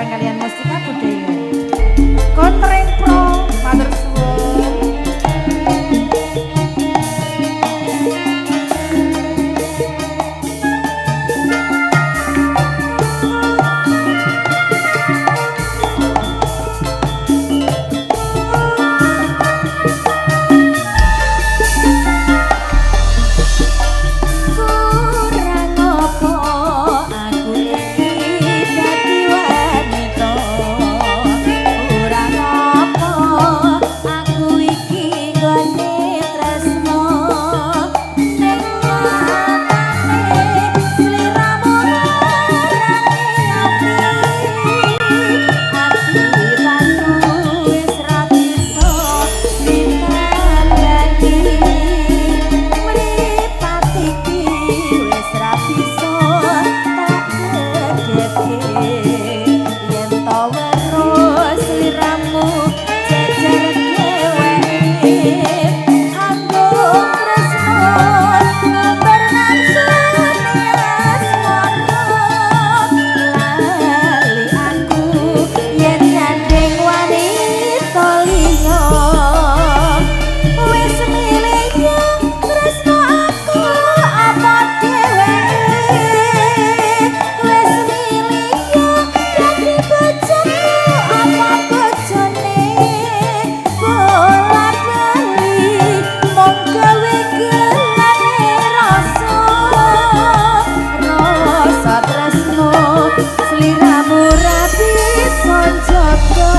Bareng kalian Mustika Budaya Kontreng Pro, matur suwun. Kurang opo aku iki dadi wanita, kurang opo aku iki nggone tresno, ning nyatane sliramu larani ati, ati ratu wis ra bisa ditandani, mripat iki wis ra bisa tak gegeke, yen to weruh sliramu jejer dheweke, anggo tresno ngumbar nafsune asmara, lali aku yen nyanding wanita liya, wis milih tresno aku apa dheweke, wis milih dadi bojoku apa bojone, bola bali mung gawe gelane rasa, rasa tresno sliramu ra bisa njaga,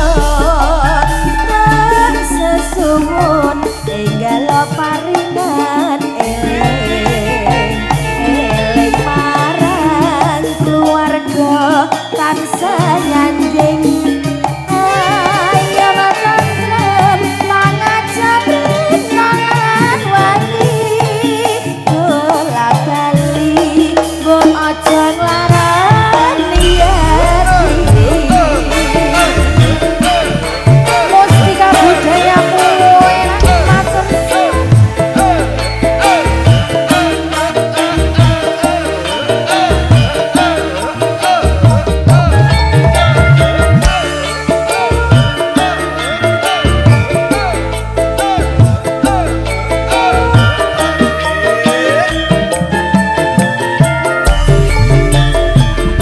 tak sesuwun enggal paringan eling, eling marang keluarga tansah nyanding, ayom tentrem pangajapin lan wangi, bola bali mbok aja nglarani ati. Mustika Budaya enak matur suwun.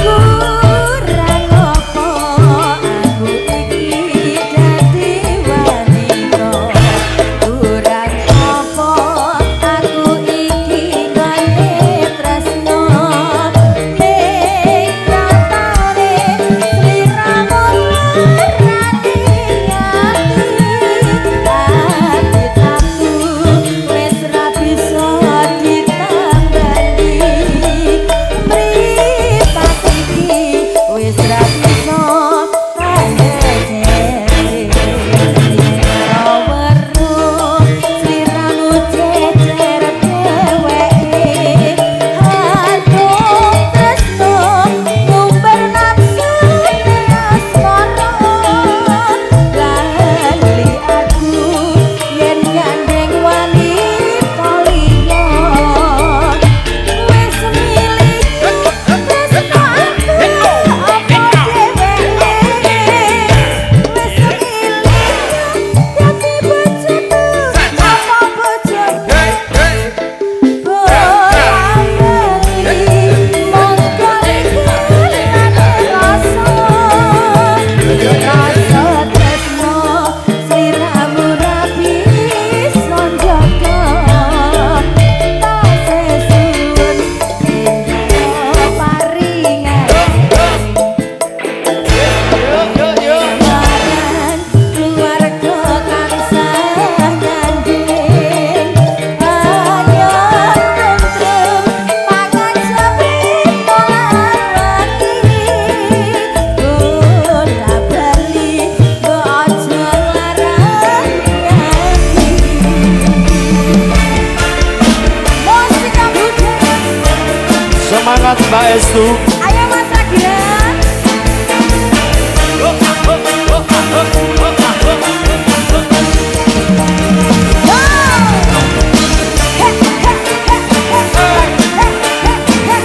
Kurang opo aku iki dadi wanita, kurang opo aku iki nggone tresno, ning nyatane sliramu larani ati, ati tatu wis ra bisa ditambani, mripat iki wis ra bisa tak gegere, yen weruh sliramu jejer dheweke, aduh tresno ngumbar nafsune asmara, lali aku yen gandeng wanita liya, wis milih tresno aku apa dheweke, wis milih dadi bojoku apa bojone, bola bali mung gawe gelane rasa, rasa tresno sliramu ra bisa njaga, tak sesuwun enggal paringan marang keluarga tansah nyanding, ayom tentrem pangajapin lan wangi, bola bali mbok aja nglarani ati. Mustika Budaya. Semangat Mbak Estu. Ayo Mas Ragilan. He he he he he he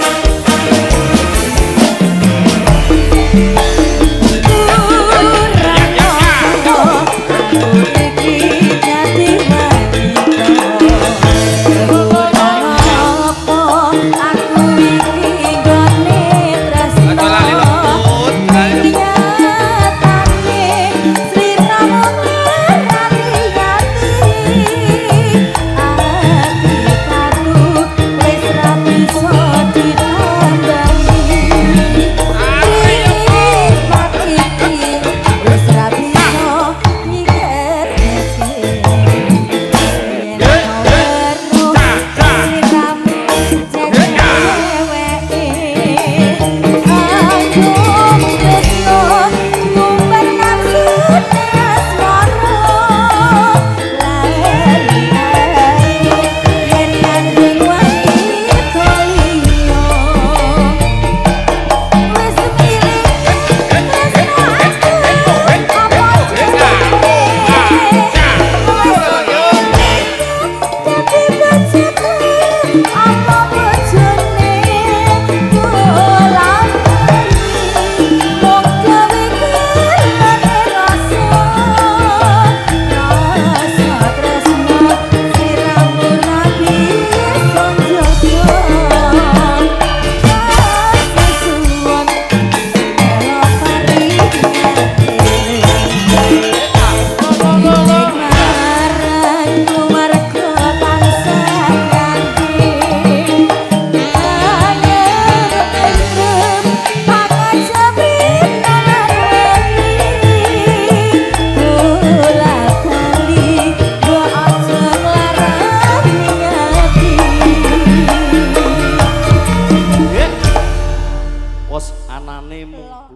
he. Pos anane mung